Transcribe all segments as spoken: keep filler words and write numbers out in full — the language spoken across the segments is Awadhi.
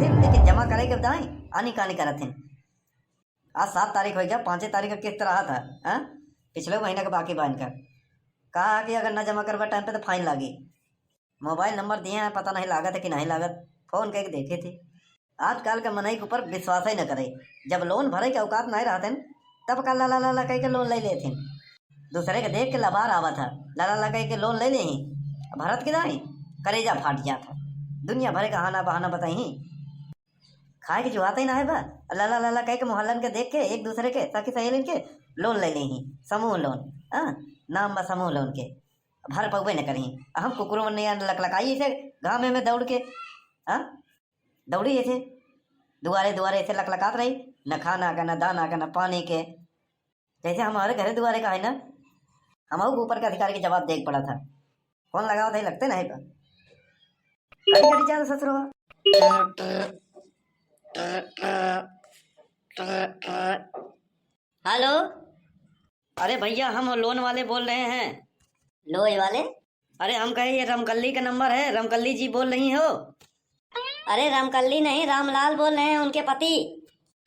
लेकिन जमा करे के बताई, आनी कानी करत हैं। आज सात तारीख होइ गया, पाँचे तारीख का किस्त रहा था, हाँ? पिछले महीना का बाकी बा इनका। कहा कि अगर ना जमा करबा टाइम पे तो फाइन लागी। मोबाइल नंबर दिए हैं, पता नहीं लागत है कि नहीं लागत, फोन करके देखे थे। आजकल के मनई के ऊपर विश्वास ही न करे। जब लोन भरे के औकात नहीं रहते न, तब का ला ला ला ला कह के लोन ले लेते हैं। दूसरे के देख के लबार आवत है, ला ला ला कह के लोन ले ले ही, भरत के दाई करेजा फाट जात है। दुनिया भरे का आना बहाना बताई ही। खाए के जुआते ही ना है बा, ला ला ला ला कह के मोहल्लन के देख के, एक दूसरे के, सखी सहेलिन के लोन ले ले ही, समूह लोन। हाँ, नाम बा समूह लोन के, भर पउबे न करही। हम कुकुर मन नहीं लकलकाई ऐसे घामे में दौड़ के, हाँ, दौड़ी ऐसे दुआरे दुआरे ऐसे लकलकात रही, न खाना का, न दाना का, न पानी के। जैसे हमारे घरे दुआरे का है ना, हम ऊपर के अधिकारी के जवाब देख पड़ा था। फोन लगाओ थे, लगते नहीं पर। कटी कटी चाल ससुरवा। हेलो। अरे भैया, हम लोन वाले बोल रहे हैं। लोन वाले? अरे हम कहे ये रमकल्ली का नंबर है, रमकल्ली जी बोल रही हो? अरे रमकल्ली नहीं, रामलाल बोल रहे हैं, उनके पति।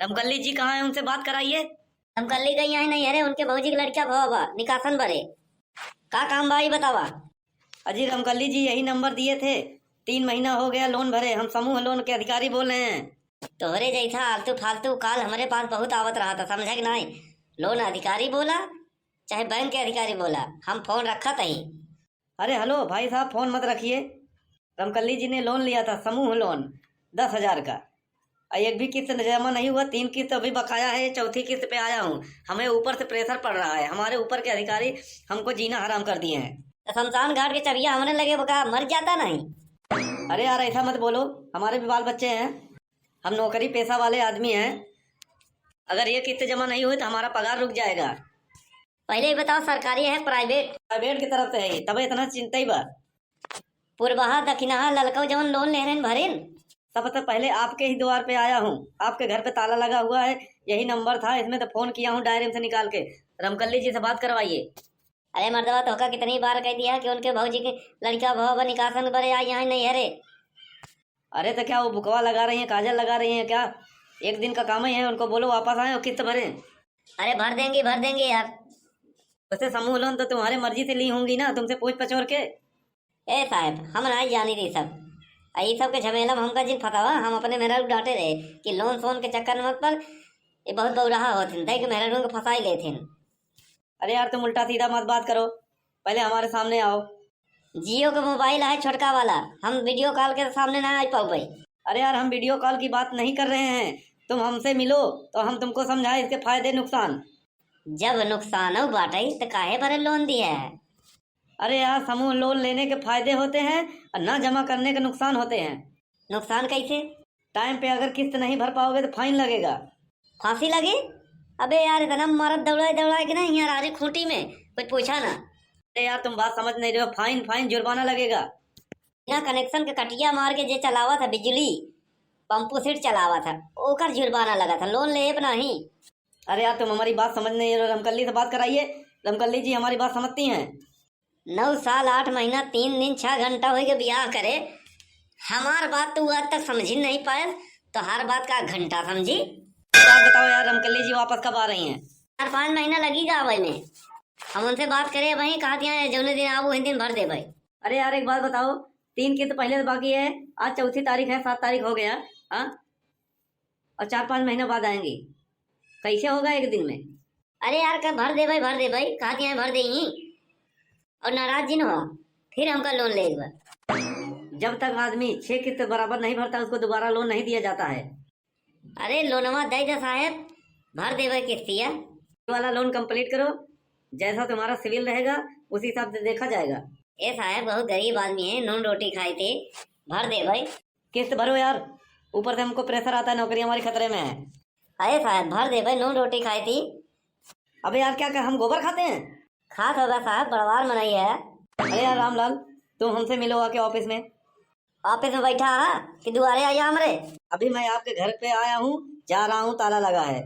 रमकल्ली जी कहाँ हैं, उनसे बात कराइए। रमकल्ली गई हैं नहीं, अरे उनके भौजी के लड़का भवा बा, निकासन बरे। का काम बा, ई बतावा। अजी रमकल्ली जी यही नंबर दिए थे, तीन महीना हो गया लोन भरे, हम समूह लोन के अधिकारी बोल रहे हैं। तोहरे जैसा आलतू फालतू काल हमरे पास बहुत आवत रहा था, समझे कि नहीं? लोन अधिकारी बोला, चाहे बैंक के अधिकारी बोला, हम फोन रखत ही। अरे हेलो भाई साहब, फोन मत रखिए। रमकल्ली जी ने लोन लिया था, समूह लोन, दस हजार का, और एक भी किस्त जमा नहीं हुआ। तीन किस्त अभी बकाया है, चौथी किस्त पे आया हूँ। हमें ऊपर से प्रेशर पड़ रहा है, हमारे ऊपर के अधिकारी हमको जीना हराम कर दिए हैं। तो शमशान घाट के चबिया हमरे लगे बका, मर जाता नहीं। अरे यार, ऐसा मत बोलो, हमारे भी बाल बच्चे हैं, हम नौकरी पेशा वाले आदमी हैं। अगर ये किस्त जमा नहीं हुई तो हमारा पगार रुक जाएगा। पहले ही बताओ, सरकारी है प्राइवेट? प्राइवेट की तरफ से है, तब इतना चिंता ही बा। पुरबहा दखिनहा ललकौ जवन लोन ले रहन भरिन। सबसे पहले आपके ही द्वार पे आया हूँ, आपके घर पे ताला लगा हुआ है, यही नंबर था, इसमें तो फोन किया हूँ डायरी में से निकाल के। रमकल्ली जी से बात करवाइए। अरे मर्दवा, तोहका कितनी बार कह दिया कि उनके भौजी के लड़का भवा बा, निकासन बरे आ, यहाँ नहीं है रे। अरे तो क्या वो बुकवा लगा रही हैं, काजल लगा रही हैं क्या? एक दिन का काम ही है, उनको बोलो वापस आए और किस्त भरें। अरे भर देंगे, भर देंगे यार। वैसे समूह लोन तो तुम्हारे मर्जी से ली होंगी ना, तुमसे पूछ पचोर के। ए साहब, हम नाई जानी रही सब। आ ई सब के झमेला में हमका जिन फंसावा, हम अपने मेहरारू डांटे रहे कि लोन सोन के चक्कर में मत पड़, ये बहुत बौराहा होत हैं, देख मेहरारू के फंसाई लेत हैं। अरे यार, तुम उल्टा सीधा मत बात करो, पहले हमारे सामने आओ। जियो के मोबाइल है छोटका वाला, हम वीडियो कॉल के सामने ना आ पाउबे। अरे यार, हम वीडियो कॉल की बात नहीं कर रहे हैं, तुम हमसे मिलो तो हम तुमको समझाएं इसके फायदे नुकसान। जब नुकसान बाटे तो काहे भरे लोन दिया है? अरे यार, समूह लोन लेने के फायदे होते हैं और ना जमा करने के नुकसान होते हैं। नुकसान कैसे? टाइम पे अगर किस्त नहीं भर पाओगे तो फाइन लगेगा। फांसी लगी? अबे यार, इतना मरद दौड़ाए दौड़ाए के ना यहाँ रारी खूंटी में, कुछ पूछा ना। अरे यार, तुम बात समझ नहीं रहे हो, फाइन, फाइन, जुर्माना लगेगा। बिना कनेक्शन के कटिया मार के जे चलावत है बिजली, पंपू सेट चलावत है, ओकर जुर्माना लगत है, लोन लेब नहीं। अरे यार, तुम हमारी बात समझ नहीं रहे हो, रमकल्ली से बात कराइए, रमकल्ली जी हमारी बात समझती हैं। नौ साल आठ महीना तीन दिन छह घंटा होइगे बियाह करे, हमार बात तू आज तक समझी नहीं पाए, तोहार बात का घंटा समझी? एक बात बताओ यार, रमकल्ली जी वापस कब आ रही हैं? चार पाँच महीना लगेगा आवे में। हम उनसे बात करे भाई, कहा दिया है जौने दिन आबू वही दिन भर दे भाई। अरे यार, एक बात बताओ, तीन किस्त पहले से बाकी है, आज चौथी तारीख है, सात तारीख हो गया, हाँ, और चार पाँच महीना बाद आएंगे, कैसे होगा एक दिन में? अरे यार, कब भर दे भाई, भर दे भाई, कहा दिया है भर दे ही। और नाराज जिन हो, फिर हमका लोन ले एक बार। जब तक आदमी छह किस्त बराबर नहीं भरता, उसको दोबारा लोन नहीं दिया जाता है। अरे लोनवा दे दे साहेब, भर देबे किस्तिया। वाला लोन कंप्लीट करो, जैसा तुम्हारा सिविल रहेगा उसी हिसाब से देखा जाएगा। ए साहेब, बहुत गरीब आदमी है, नून रोटी खाए थे, भर देबे। किस्त भरो यार, ऊपर से हमको प्रेशर आता है, नौकरी हमारी खतरे में है। अरे साहेब, भर देबे, नून रोटी खाए थी। अबे यार, क्या, क्या हम गोबर खाते हैं? खात होगा साहब, बड़वार मनई है। अरे यार रामलाल, तुम हमसे मिलो आके ऑफिस में। ऑफिस में बैठा है कि दुआरे आया हमरे? अभी मैं आपके घर पे आया हूँ, जा रहा हूँ, ताला लगा है।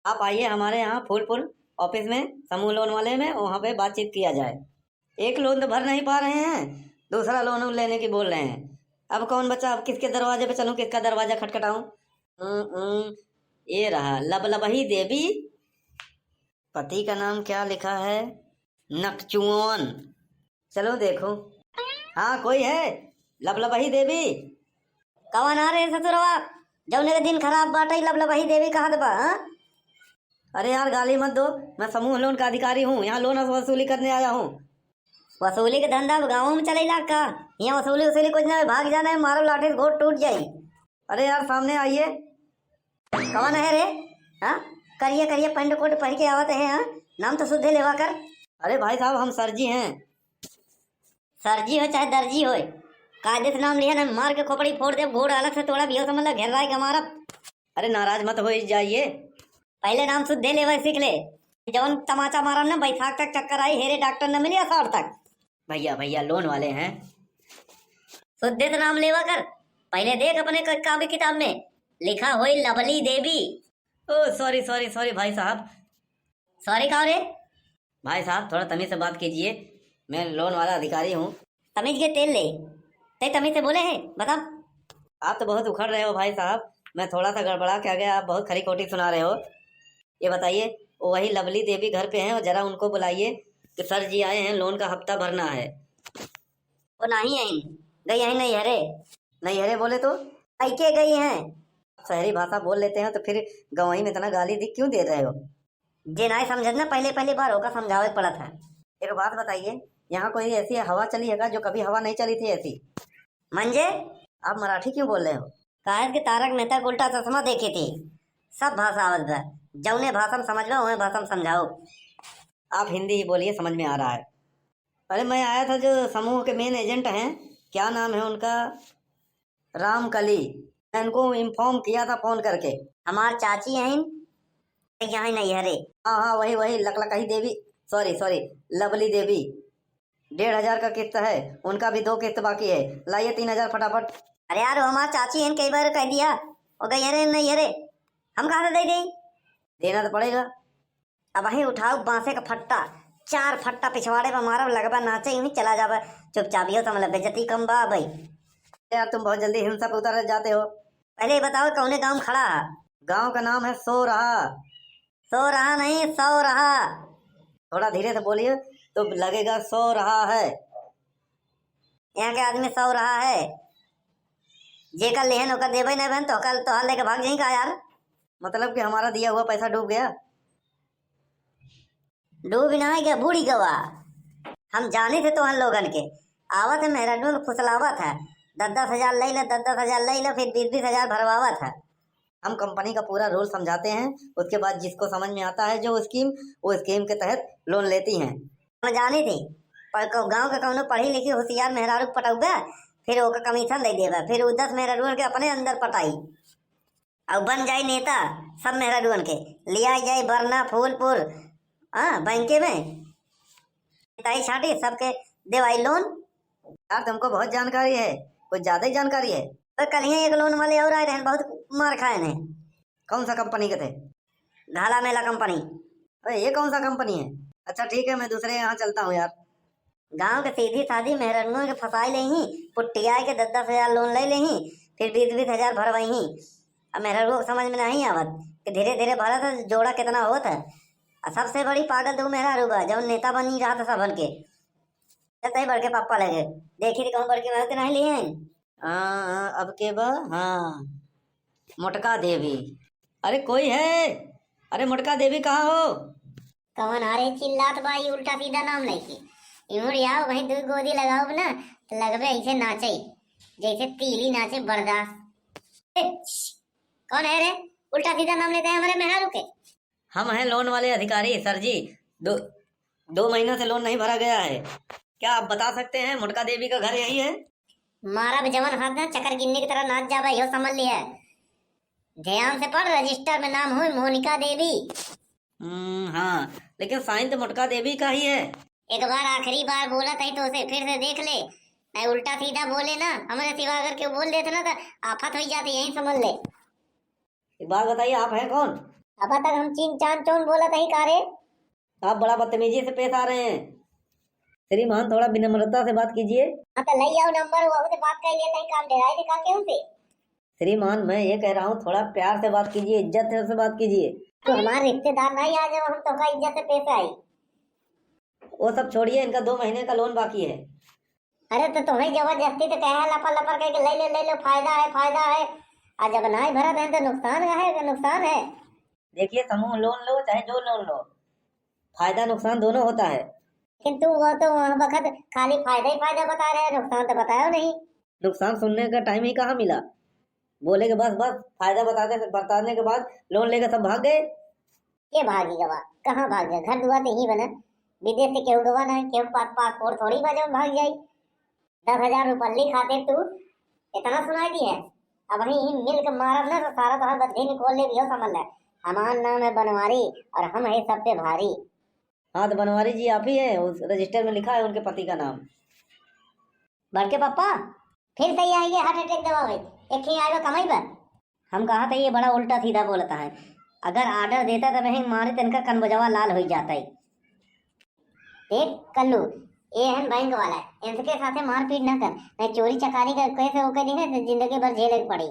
आप आइए हमारे यहाँ फूलपुर ऑफिस में, समूह लोन वाले में, वहाँ पे बातचीत किया जाए। एक लोन तो भर नहीं पा रहे हैं, दूसरा लोन लेने की बोल रहे हैं। अब कौन बचा? अब किसके दरवाजे पे चलूं, किसका दरवाजा खटखटाऊं? हम्म, हम्म, ये रहा लबलबही देवी। पति का नाम क्या लिखा है? नकचुअन। चलो देखो। हाँ, कोई है? लबलबही देवी। कवन आ रे ससुरवा? जौने के दिन खराब बाटे, लबलबही देवी कहत बा, हाँ? अरे यार, गाली मत दो, मैं समूह लोन का अधिकारी हूँ, यहाँ लोन वसूली करने आया हूँ। वसूली के धंधा अब गाँव में चलेला का? यहाँ वसूली वसूली कुछ ना है, भाग जाना है, मारो लाठी से गोड़ टूट जाई। अरे यार, सामने आइए। कौन है रे? हाँ, करिया करिया पैंट कोट पहन के आवत है, हाँ? नाम तो सुद्धे लेवा कर। अरे भाई साहब, हम सर जी हैं। सर जी हो चाहे दर्जी हो, कायदे से नाम लिया ना, मार के खोपड़ी फोड़ दे, गोड़ अलग से तोड़ा, बियो समझ ला, घेर राय के मारब। अरे नाराज मत हो जाइए। पहले नाम सुद्धे लेवे सीख ले, जवन तमाचा मारब ना, बैसाख तक चक्कर आई, हेरे डॉक्टर न मिली असार तक। भैया, भैया, लोन वाले हैं। सुद्धे से नाम लेवा कर, पहले देख अपने क-, कापी किताब में लिखा होई लवली देवी। ओ सॉरी, सॉरी, सॉरी भाई साहब। सॉरी का रे? भाई साहब, थोड़ा तमीज से बात कीजिए, मैं लोन वाला अधिकारी हूँ। तमीज के तेल ले, तै तमीज से बोले है, बता। आप तो बहुत उखड़ रहे हो भाई साहब, मैं थोड़ा सा गड़बड़ा के आ गया, आप बहुत खरी खोटी सुना रहे हो। ये बताइए, वो वही लवली देवी घर पे हैं और जरा उनको बुलाइए कि सर जी आए हैं, लोन का हफ्ता भरना है। वो नहीं आइन, गई है नैहरे। नैहरे बोले तो? अइके गई हैं। शहरी भाषा बोल लेते हैं तो फिर गंवई में इतना गाली दी क्यों दे रहे हो? जे नाई समझत ना पहले पहले बार ओका समझावे के पड़त है। एक बात बताइए, यहाँ कोई ऐसी हवा चली है का जो कभी हवा नहीं चली थी ऐसी? मंजे? आप मराठी क्यों बोल रहे हो? काहे के तारक मेहता का उल्टा चश्मा देखे थे, सब भाषा आवत बा। जौने भाषा में समझ बा, उहे भाषा में समझाओ। आप हिंदी ही बोलिए, समझ में आ रहा है। अरे मैं आया था जो समूह के मेन एजेंट हैं, क्या नाम है उनका, रामकली, मैं उनको इन्फॉर्म किया था फोन करके। हमार चाची हैं, यहाँ नहीं हरे। हाँ हाँ, वही वही लकलकही देवी, सॉरी सॉरी, लवली देवी। डेढ़ हजार का किस्त है, उनका भी दो किस्त बाकी है, लाइए तीन हजार फटाफट। अरे यार, वो हमार चाची हैं, कई बार कह दिया, वो गई हरे नहीं हरे, हम कहाँ से दे दें? देना तो पड़ेगा। अबहीं उठाउब बांसे का फट्टा, चार फट्टा पिछवाड़े पर मारब, लगबा नाचे, यूं ही चला जाबा चुपचाप, यो तो मतलब बेइज्जती कम बा भाई। यार तुम बहुत जल्दी हिंसा पे उतर जाते हो। पहले ये बताओ कौने गांव में खड़ा है? गांव का नाम है सो रहा। सो रहा नहीं, सौ रहा। थोड़ा धीरे से बोलिए तो लगेगा सो रहा है। यहाँ के आदमी सौ रहा है, जेकर लेहन ओकर देबे नहीं बहन, तो ओकर तोहार लेके भाग जाई का यार? मतलब कि हमारा दिया हुआ पैसा डूब गया? डूब ना गया, बूड़ी गवा। हम जानी थे तोहन लोगन के, आवत है मेहरानुअन के फुसलावत है, दस दस हजार ले ले, दस दस हजार ले ले, फिर बीस बीस हजार भरवावत है। हम कंपनी का पूरा रूल समझाते हैं, उसके बाद जिसको समझ में आता है जो स्कीम, वो स्कीम के तहत लोन लेती हैं। हम जानी थी, पर को-, गाँव के कौनो पढ़ी लिखी होशियार मेहरारू के पटौबे, फिर ओकर कमीशन दे देबे, फिर उ दस मेहरारुअन के अपने अंदर पटाई। अब बन जाई नेता, सब मेहरारुअन के लिया जाई बरना फूलपुर, हाँ, बैंके में नेताई छाटी, सबके देवाई लोन। यार तुमको बहुत जानकारी है, कुछ ज्यादा ही जानकारी है। तो कल ही एक लोन वाले और आए रहे, बहुत मार खाए ने। कौन सा कंपनी के थे? घाला मेला कंपनी। अरे ये कौन सा कंपनी है? अच्छा ठीक है, मैं दूसरे यहाँ चलता हूँ यार। गाँव के सीधी साधी मेहररुओं के फंसाई लेही, पुट्टियाए के दस दस हजार लोन ले लेही, फिर बीस बीस हजार भरवही। अब मेहररुओं के समझ में नहीं आवत कि धीरे धीरे भरत है, जोड़ा कितना होत है। आ सबसे बड़ी पागल तो मेहरारू बा, जौन नेता बनी रहा था सबन के। चलते ही बड़के पापा लगे, देखी तो कहूँ बड़की महूँ के नहीं लिए हैं। हाँ, हाँ, अब के बा? हाँ, मोटका देवी। अरे कोई है? अरे मोटका देवी कहाँ हो? कवन आ रे चिल्लात बा ई उल्टा सीधा नाम लेके? इमुड़ आओ भाई, दू गोदी लगाओ ना, तो लगबे ऐसे नाचे, जैसे तीली नाचे बर्दाश्त। ए, श्श, कौन है रे? उल्टा सीधा नाम लेते हैं हमारे मेहरारू के। हम हैं लोन वाले अधिकारी सर जी, दो, दो महीनों से लोन नहीं भरा गया है। क्या आप बता सकते हैं मोटका देवी का घर यही है? मारा भी जवन हाथ ना चक्कर गिन्नी की तरह नाच जाबे, यो समझ लिया। ध्यान से पढ़, रजिस्टर में नाम हुई मोनिका देवी। हम्म, हाँ, लेकिन साइन तो मोटका देवी का ही है। एक बार आखिरी बार बोला था तो उसे फिर से देख ले, नहीं उल्टा सीधा बोले ना, हमारे सिवा अगर क्यों बोल देते ना तो आफत हो जाती, यही समझ ले। एक बात बताइए, आप हैं कौन? अब तक हम चीन चान चोन बोला था ही का रे? आप बड़ा बदतमीजी से पेश आ रहे हैं। श्रीमान, थोड़ा विनम्रता से बात कीजिए। हाँ, तो लई आओ नंबर, वहू से बात कर लिए, तहीं काम डेराए दिखा केहू से। श्रीमान, मैं ये कह रहा हूँ, थोड़ा प्यार से बात कीजिए, इज्जत से बात कीजिए। तू हमार रिश्तेदार नहीं, आज हम तोका इज्जत से पेश आई। वो सब छोड़िए, इनका दो महीने का लोन बाकी है। अरे, तो तुम्हें जबरदस्ती तो कहे, लपर लपर कह के ले लो, ले लो, फायदा है, फायदा है। आ जब नाई भरत है तो नुकसान है, नुकसान है। देखिए, समूह लोन लो चाहे जो लोन लो, फायदा नुकसान दोनों होता है। किंतु वो तो वह वक्त खाली फायदा ही फायदा बता रहे हैं, नुकसान तो बताया नहीं। नुकसान सुनने का टाइम ही कहाँ मिला? बोले कि बस, बस, फायदा बताते, बताने के बाद लोन लेकर सब भाग गए। के भागी गवा? कहाँ भाग गए? घर दुआर तो यहीं बना। विदेश से केहू गवा ना, केहू पास पासपोर्ट थोड़ी बा जब भाग जाई। दस हजार रुपल्ली खातिर तू इतना सुनाई दी है। अब वहीं मिल के मारब ना तो सारा तोहर बद्धी निकोल ले, समझ ले। हमार नाम है बनवारी और हम है सब पे भारी। हाँ, तो बनवारी जी आप ही हैं, उस रजिस्टर में लिखा है उनके पति का नाम। बड़के पप्पा, फिर से ये आएंगे हार्ट अटैक दबावे, एक ही आएगा कमाई पर। हम कहा था ये बड़ा उल्टा सीधा बोलता है, अगर ऑर्डर देता तो वहीं मारे तनका कनबजवा लाल हो जाता है। देख कल्लू, ये हन बैंक वाला, इनके साथे मारपीट ना कर, नहीं चोरी चकारी का कैसे ओके दी है तो जिंदगी भर झेले के पड़ी।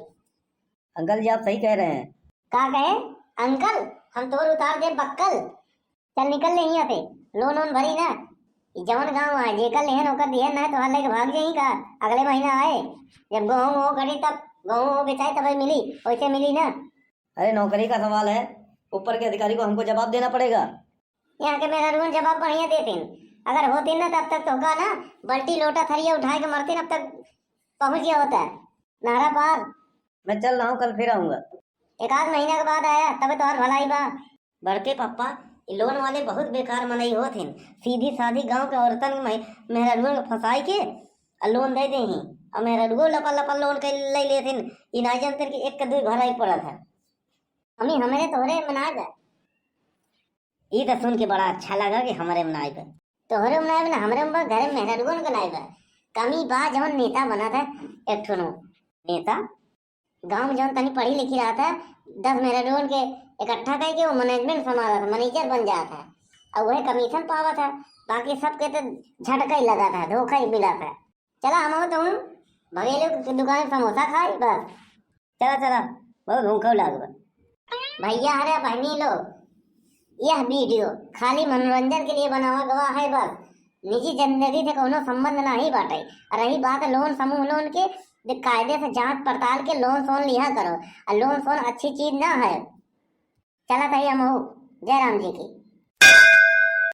अंकल जी, आप सही कह रहे हैं। का कहे? अंकल, हम तोर उतार दे बक्कल। चल निकल ले यहाँ से, लोन वोन भरी ना। ई जवन गाँव आए, जेकर लेहन ओकर दिहन ना, तो लेके भाग जाई का? अगले महीना आए, जब गेहूं वो कटी तब गेहूं वो बेचाई तब मिली, वैसे मिली ना। अरे नौकरी का सवाल है, ऊपर के अधिकारी को हमको जवाब देना पड़ेगा। यहाँ के मेहरारुअन जवाब बढ़िया देतीन, अगर होतीन ना तब तक तोहका ना बल्टी लोटा थरिया उठाए के मरतीन, अब तक पहुँच गया होता है नहरा पार। मैं चल रहा हूँ, कल फिर आऊंगा। एक आध महीना के बाद आया, तबे तोहर भलाई बा। बड़के पप्पा, ई लोन वाले बहुत बेकार मनई होत हिन। सीधी साधी गांव के औरतन के मह-, मेहरारुअन के फंसाई के आ लोन दे दे ही। आ मेहरारुओ लपा लपा लोन के ले लेत हिन। ई ना जानते कि एक के दुई भराई पड़त है। हमी हमरे तोहरे मना जा। ई तो सुन के बड़ा अच्छा लगा कि हमरे मनाई बा। तोहरे मनाई बा ना, हमरे बा, घरे मेहरारुअन के नाई बा। कमी बा जवन नेता बना था, एक ठो नो नेता। गांव में जवन तनी पढ़ी लिखी रहा था, दस मेहरारुअन के इकट्ठा करके वो मैनेजमेंट संभाला था, मैनेजर बन जाता है। और वह कमीशन पावा था, बाकी सबके तो झटका ही लगा था, धोखा ही मिला था। चला हम तो हम भगेलो के दुकान में समोसा खाई बस। चला चला, बहुत भूखा लाग बा। भैया, अरे बहनी लोग, यह वीडियो खाली मनोरंजन के लिए बनावा गवा है बस। निजी जिंदगी से कोनो संबंध नाही बाटे। रही बात लोन, समूह लोन के, तो कायदे से जांच पड़ताल के लोन सोन लिहा करो। आ लोन सोन अच्छी चीज ना है। चला तही हम हो। जय राम जी की।